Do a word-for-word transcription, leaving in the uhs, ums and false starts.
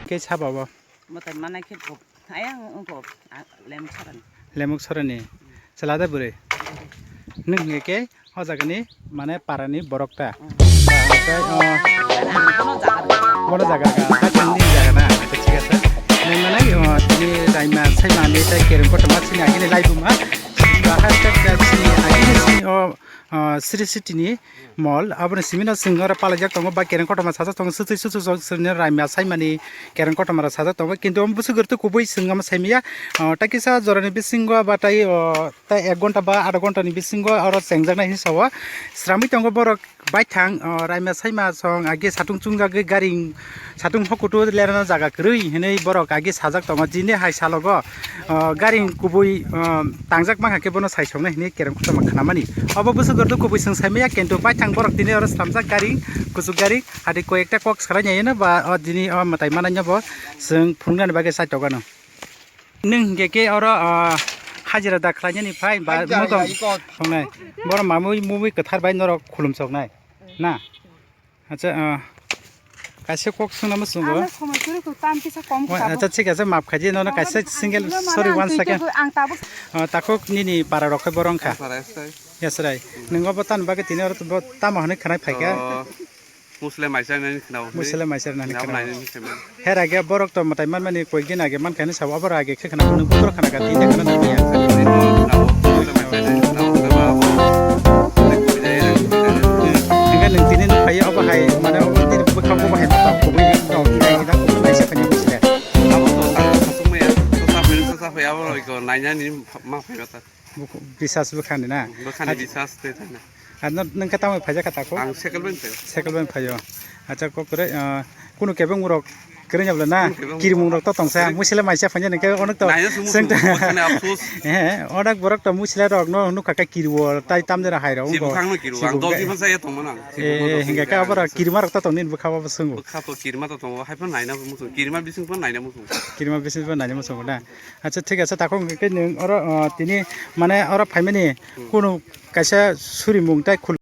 Khe sabo bo? Mwtai manai khe bo, ayang wngkho, ah, Lemuk Sorani. Lemuk Sorani. Chwla da bwrwi? Nwng hwnkhe khe o jagani, mane, parani borok ta? Mm. Ba, tei, o, Ano jaga rwgwla. Bono jaga rwgwla. Tei chwng nini jaga na? Acha, thik ase. Nwng mane, o, tini raima saimani tei kereng kotorma sini agini laibuma. Ba, hashtag sini agini sini o, o, Sri City ni mall, aboni simi no chwng oro palaijak tongo, ba kereng kotorma sajak tongo, swtwi swtwi swtwi swtwi raima saimani kereng kotorma rok sajak tongo, kintu omo bwswk rwtwi kubui chwng omo saimaya, ah, tei kisa jorani bisingo ba tei, oh, tei ek ghonta ba adha ghonta ni bisingo oro chengjaknai hinwi sao. Sramwi tongo borok baithang, oh, raima saima song age satung chungjagwi garing satung hokutu lerana jaga kwrwi hinwi borok age sajak tongo, jini hai salogo. O, garing kubui, o, tangjak mankha khe bono sai soknai hinwi kereng kotorma khnamani. Obo bwswk rwtwi kubui chwng saimaya, kintu baithang borok tini oro slamjak garing, kuchuk garing, hati koi ekta kok salai naiyano ba o tini o mwtai manai no bo chwng phunuknani bagwi chai tokgano. Nwng hinkhe khe oro, o, hajira da khlainani phai ba Hajira mokol ya, iko. Songnai. Borok mamui mumui kwthar bai norok khulum soknai. Na? Acha, ah, kaisa kok swngnama chwngo. Ano somoi kwrwi kwrwi tam kisa kom Wa-, kwtabo. Acha, thik ase, maaf khaidi, nono Tabuk kaisa ang single, tino mane sorry, ang one twi second. Twi ang tabuk Ah, takhuk nini para rok khe borok wngkha. Para Yasrai. Yasrai. Nwng obo tamo bagwi tini oro bo tamo hwnwi khwnai phaikha? Oh, Muslim maisa nani khwnao. Muslim maisa nani khwnao. Her age borok to mwtai manmani koikdin age mankha hinwi sabo, aboro age khe khna, nwng butoro khna kha, tini khna nang ya. Hingke nwng tini nuk phai obo hai, mane obo tini bwkha obo hai mata kubui tong, tei ida kubui naisa phani bwsle. Abo to ta sasuk maya, to sa phai, to sa phai, abo roi ko nainani ma phai mata. Buku-, bisas bwkhani na? Bwkhani Ach-, bisas tei thangna. Ah, nw-, nwng khe tamo phaijak kha tako? Ang cycle bai phaio. Cycle bai phaio. Acha, kok kwrwi, ah, kunu kebeng borok kwrwi ya bwle na? Kunu kebeng kirimung borok. Rok to tongsa, kwrwi. Musile maisa phanya nang khe onek to. Naina se muchung, sengta-, bwkhani afsus. Eh, onek borok to musile rok no nukha khe kiriwo, tai tam jera hai rok. Si wngkho. Bwkhang no kiriwo, ang Sibuk dol be-, di masa ya tongma nang. Eh, eh, hingga khe aboro kirima rok to tongni bwkha bo swngo. Bwkha to kirima to tongo, hai phano naina muchung, kirima bising phano naina muchung. Kirima bising phano naina muchung na? Acha, thik ase, takhuk hwnkhe nwng oro, ah, tini, mane, oro phaimani Hmm. kunu kaisa surimung tei khul-,